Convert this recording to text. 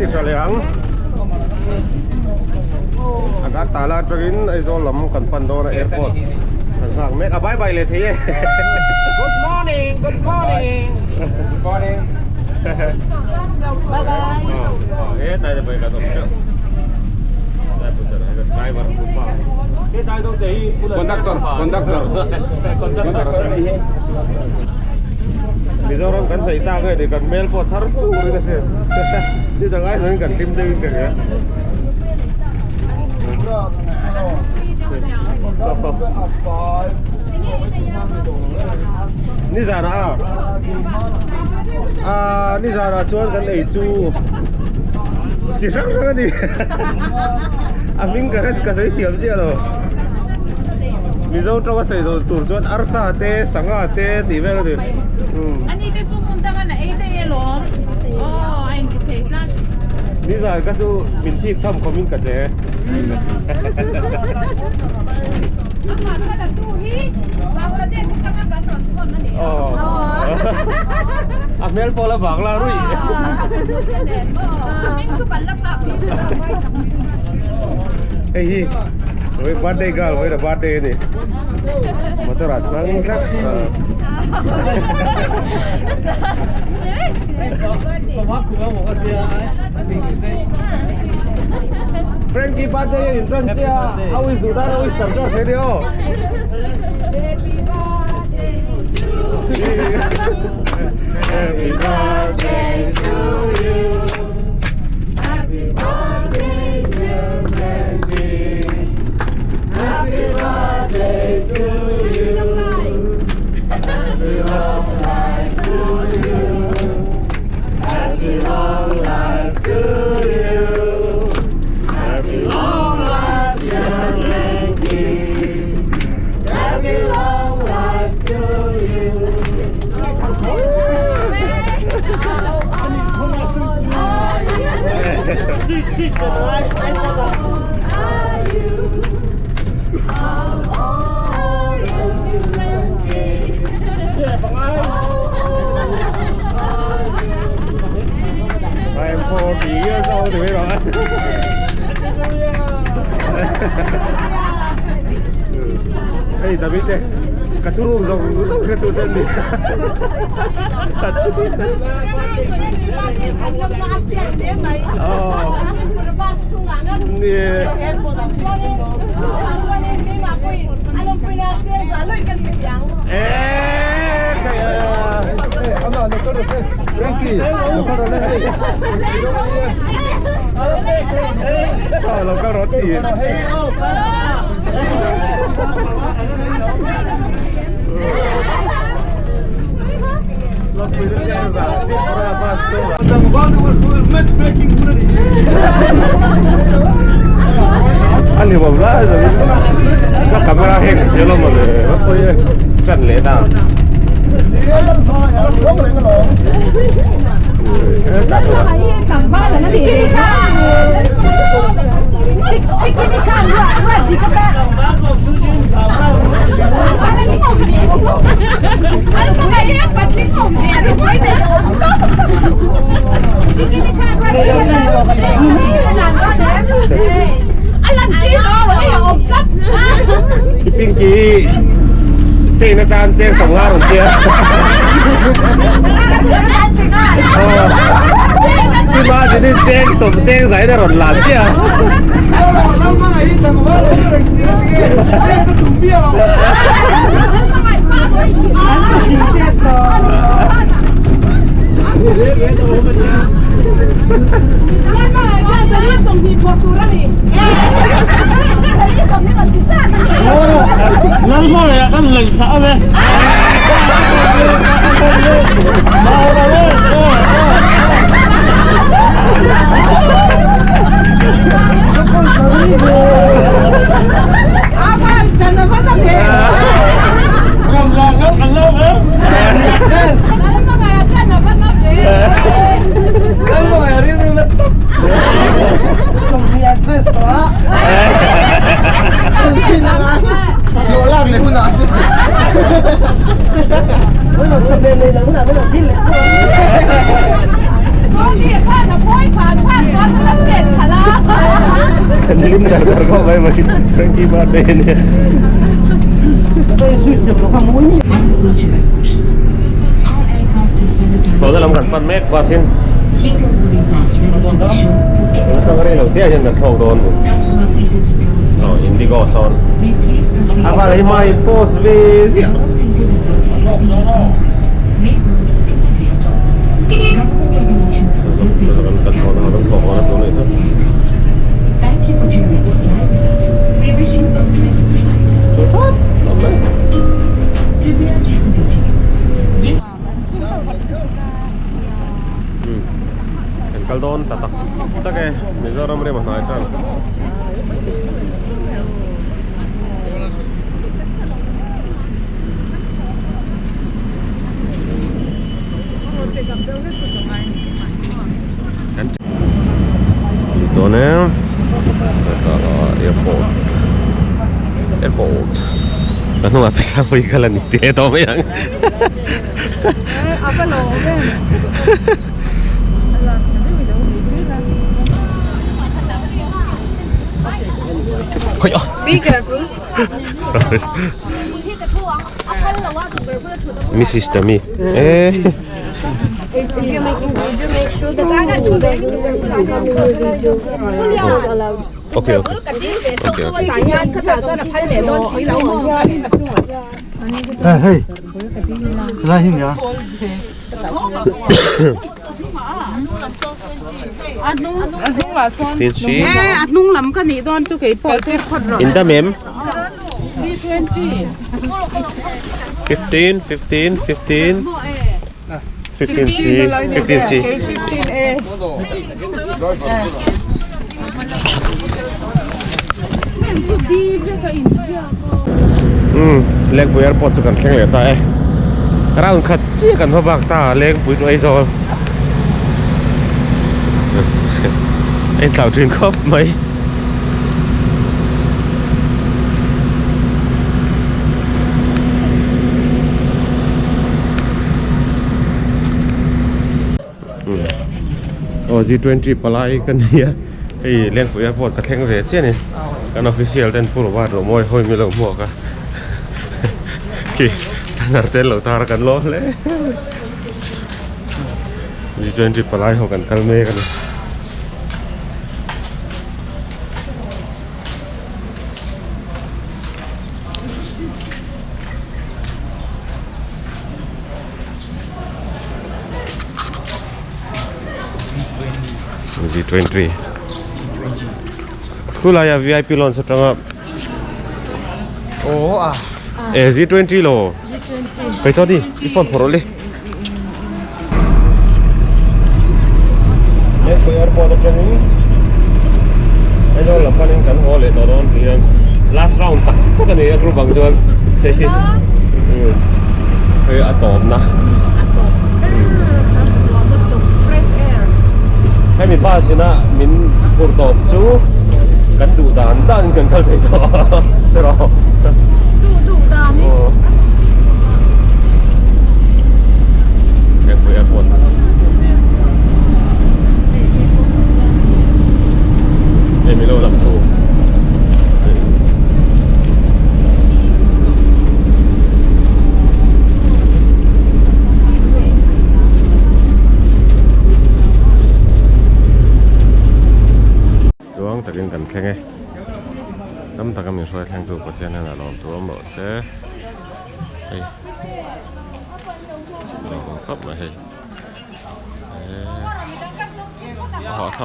ti tha leh ang. Agartala atangin Aizawl lam kan pan dawn a airport kan nghak mek a bye bye leh thei e. Good morning, good morning. Good morning. Bye bye. E tai te bai ka tom teuh. Driver pupa. Conductor, conductor. Conductor. Mizoram kan hnaih tak nge ni kan hmel pawh thar sur in a hriat. Ni dang ai zawngin kan hlim deuhin ka hria. Nizanah a nizanah chuan kan ei chu chi hrang hrang a ni. A hming ka hre ka sawi thiam chiah lo. Mizo tawng a sawi zawh tur chuan arsa te sangha te tih vel a ni. Ani te chu hmun danga na ei daih alawm. Aw a inti thei tlat. Nizan ka chu min thik tham khawm in ka che. Amah thla tu hi Bangladesh atanga kan rawn thawn a ni a. A hmel pawh la bangla ruih. Hming chu kan la thlak ni. Hei hi oi birthday girl oi birthday ani. Motor ah chuang tlat. Frankie birthday in tan chia a ui zu dan a ui sam zawk thei nia aw. Happy birthday to you. Happy birthday to you. Happy birthday dear Frankie. Happy birthday to you. Happy long life to you. Happy long life to you. Happy long life, dear Frankie. Happy long life to you. I am 40 years old thì biết rồi. Hey David te, ka thu ruk zawng zawng hre tu te an ni. Frankie, lo kal rawh le hei. Lo kal rawh ti. Anh hiểu bóng ra rồi các camera hẹn chia luôn mà để bắt tôi trận lễ ta. Pinky sei na tan cheng song la rong chia. Khi ba chỉ đi cheng song cheng giấy đã rộn làm chia. An hlim dar dar khawp mai mai Frankie birthday a nia. Chhawna lam kan pan mek bus in atang rei lo te ah hian kan thlawk dawn aw indigo sawn a val hi hma in post ve ziah. Kan kal dawn ta tak tak e Mizoram rim a hnai tan. Dawn e airport airport ka hnungah pisa pawh hi kal a ni tih leh tawh mai ang Mrs. Tami eh If you're making video, make sure that you it's not allowed. Okay okay okay okay Hey hey. Lai hi nia. Fifteen C. A hnung lam ka nih dawn chu kei pawh chu In dam em? 15 15 15 15 C 15 C Um Lengpui airport chu kan thleng leh ta e round khat chiah kan hma bak ta Lengpui chu Aizawl a intlau thin khawp mai. Aw G20 palai ka ni a hei Lengpui airport ka thleng ve chiah a ni kan official ten pu Robert Romawi hawi mi lo hmuak a khi banner te an lo tar a kan lawm hle G20 palai ho kan kal mek a ni. G20 Khulai a VIP lounge atanga Oh ah. Eh G20 lo. G20. Kai cho đi, i phone phoro le. Lengpui airport atangin Aizawl lam panin kan haw leh tawh dawn tih hian last round tak tak a ni a group ang chuan hei hi hei a tawpna hemi bus ina min phur tawp chu kan duh dan dan in kan kal thei tawh erawh duh duh dan in. Lengpui airport hei milo lam thu Tluang takin kan thleng e tam taka min hruai thlengtu Pathian hian a lawm thu awm rawh se hei. Lawm khawp mai hei. Eee a hah thlak.